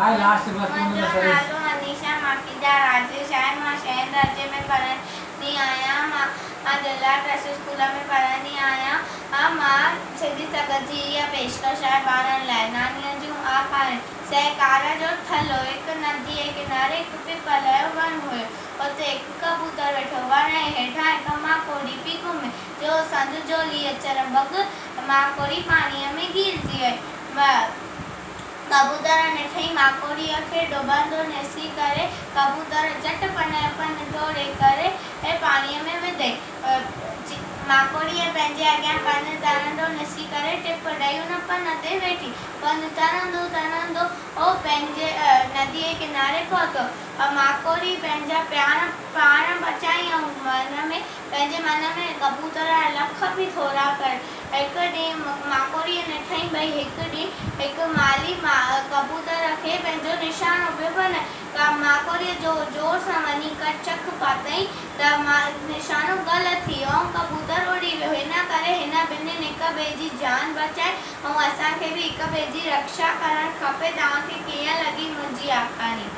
High last بس منهنجو نالو انيشا ماکيجا راجيش آهي مان ڇهين درجي ۾ پڙهندي آهيان مان ضلع ٽرسٽ اسڪول ۾ پڙهندي آهيان مان سنڌي سگهه جي اها پيشڪش آهي ٻارن لاء نانيء جون آکاڻيون سهڪار جو ٿلهو هڪ نديء جي ڪناري هڪ پپل جو وڻ هيو اتي هڪ ڪبوتر ويٺو وڻ جي هيٺان هڪ ماڪوڙي پئي گهمي جو سنڌ جهولي اچڻ وڳ ماڪوڙي پاڻيء ۾ گهيرجي وئي ڪبوتر ڏٺئي ماڪوڙيء کي ڊوٻندو ڏسي ڪري ڪبوتر جهٽ پن جو پن ٽوڙي ڪري پاڻيء ۾ وڌئي. ماڪوڙيء پنهنجي اڳيان پن ترندو ڏسي ڪري ٽپ ڏئي ان پن تي ويٺي. پن ترندو ترندو پنهنجي نديء جي ڪناري پهتو. ماڪوڙي پنهنجا پيار پاڻ بچائي ۽ من ۾ پنهنجي من ۾ ڪبوتر جا لک به ٿورا ڪري. هڪ ڏينهن ماڪوڙيء ڏٺائين ٻئي هڪ ڏينهن هڪ مالهي ڪبوتر کي پنهنجو نشانو پيو بنائي. ماڪوڙيء جو زور سان وڃي چک پاتائين ته نشانو غلط ٿي ويو ۽ ڪبوتر اڏي ويو. هن ڪري هن ٻنهين هڪ ٻئي جي جان بچائي ۽ اسان کي به هڪ ٻئي جي رڪشا ڪرڻ کپي. توهان کي ڪيئن لڳي منهنجي آکاڻي؟